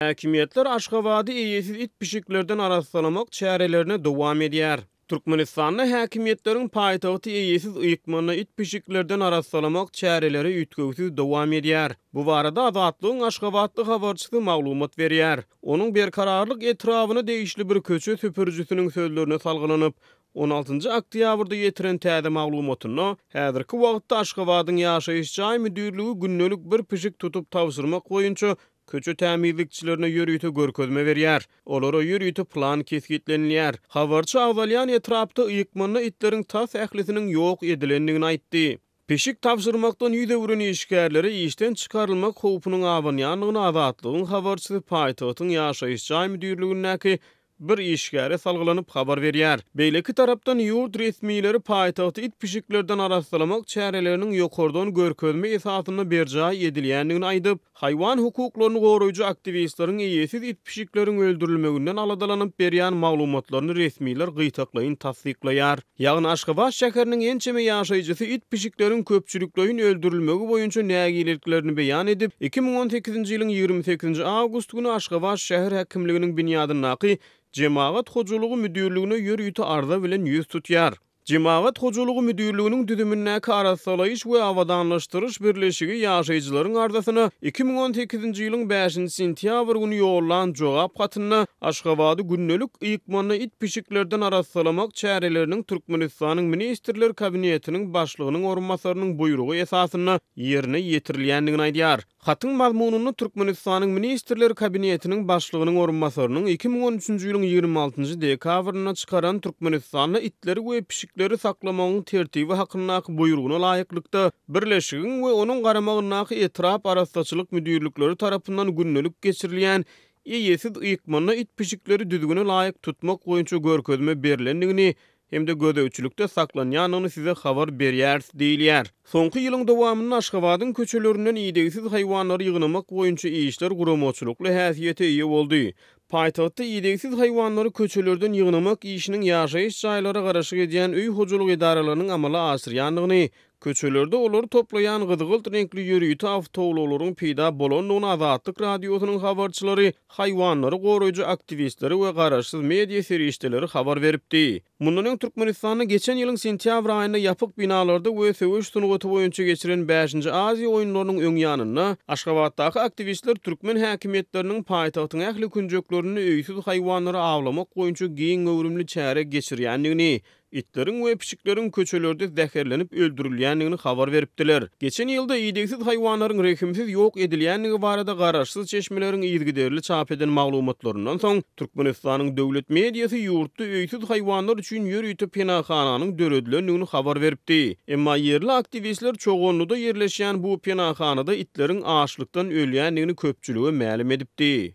Häkimiýetler Aşgabady eýesiz it-pişiklerden arassalamak çärelerini dowam edýär. Türkmenistanda häkimiýetleriň paýtagty eýesiz ykmanda it-pişiklerden arassalamak çäreleri üýtgewsiz dowam edýär. Bu barada Azatlygyň aşgabatly habarçysy maglumat berýär. Onuň Berkararlyk etrabyna degişli bir köçe süpürijisiniň sözlerine salgylanyp, on altynjy oktýabrda ýetiren täze maglumatynda, häzirki wagtda Aşgabadyň ýaşaýyş jaý müdirligi gündelik bir pişik tutup tabşyrmak boýunça Köçe tämizlikçilerine ýörite görkezme berýär. Olara ýörite plan kesgitlenilýär. Habarçy agzalýan etrapda ykmanda itleriň tas ählisiniň ýok edilendigini aýtdy. Pişik tabşyrmakdan ýüz öwren işgärlere işden çykarylmak howpunyň abanýandygyny Azatlygyň habarçysy paýtagtyň ýaşaýyş jaý müdirligindäki bir işgäre salgylanyp habar berýär. Beýleki tarapdan, ýurt resmileri paýtagty it-pişiklerden arassalamak çäreleriniň ýokardan görkezme esasynda berjaý edilýändigini aýdyp, haýwan hukuklaryny goraýjy aktiwistleriň eýesiz it-pişikleriň öldürilmeginden aladalanyp berýän maglumatlaryny resmiler gytaklaýyn tassyklaýar. Ýagny Aşgabat şäheriniň ençeme ýaşaýjysy it-pişikleriň köpçülikleýin öldürilmegi boýunça nägileliklerini beýan edip, 2018-nji ýylyň 28-nji awgust güni Aşgabat şäher häkimliginiň binýadyndaky Jemagat hojalygy müdirligine ýörite arza bilen ýüz tutýar. Jemagat hojalygy müdirliginiň düzümindäki Arassalaýyş we abadanlaşdyryş birleşigi ýaşaýjylaryň arzasyna 2018-nji ýylyň bäşinji sentýabr güni ýollan jogap hatynda Aşgabady gündelik ykmanda it-pişiklerden arassalamak çäreleriniň Türkmenistanyň Ministrler Kabinetiniň Başlygynyň orunbasarynyň buýrugy esasynda ýerine ýetirilýändigini aýdýar. Hatyň mazmunynda Türkmenistanyň Ministrler Kabinetiniň Başlygynyň orunbasarynyň 2013-nji ýylyň 26-njy dekabrynda çykaran Türkmenistanda itleri we pişikleri saklamagyň tertibi hakyndaky buýrugyna laýyklykda birleşigiň we onuň garamagyndaky etrap arassaçylyk müdirlikleri tarapyndan gündelik geçirilýän eýesiz ykmanda it-pişikleri düzgüne laýyk tutmak boýunça görkezme berlendigini hem-de gözegçilikde saklanýandygyny size habar berýäris diýilýär. Soňky ýylyň dowamynda Aşgabadyň köçelerinden idegsiz haýwanlary ýygnamak boýunça işler guramaçylykly häsiýete eýe boldy. Paýtagtda idegsiz haýwanlary köçelerden ýygnamak işiniň ýaşaýyş jaýlara garaşyk edýän öý hojalyk edaralarynyň amala aşyrýandygyny Köçelerde olary toplaýan gyzgylt reňkli ýörite awtoulaglaryň peýda bolandygyny Azatlyk Radiosynyň habarçylary, haýwanlary goraýjy aktiwistleri we garaşsyz media serişdeleri habar beripdi. Mundan öň Türkmenistanda geçen ýylyň sentýabr aýynda ýapyk binalarda we söweş sungaty boýunça geçiren bäşinji Aziýa oýunlarynyň öň ýanynda Aşgabatdaky aktiwistler türkmen häkimiýetleriniň paýtagtyň ähli künjeklerinde öýsüz haýwanlary awlamak boýunça giň göwrümli çäre geçirýändigini Itleriň we pişikleriň köçelerde zäherlenip öldürilýändigini habar beripdiler. Geçen ýylda idegsiz haýwanlaryň rehimsiz ýok edilýändigi barada garaşsyz çeşmeleriň yzygiderli çap eden maglumatlaryndan soň, Türkmenistanyň döwlet mediasy ýurtda öýsüz haýwanlar üçin ýörite penahananyň döredilendigini habar beripdi. Emma ýerli aktiwistler Çoganlyda ýerleşýän bu penahanada itleriň açlykdan ölýändigini köpçülige mälim edipdi.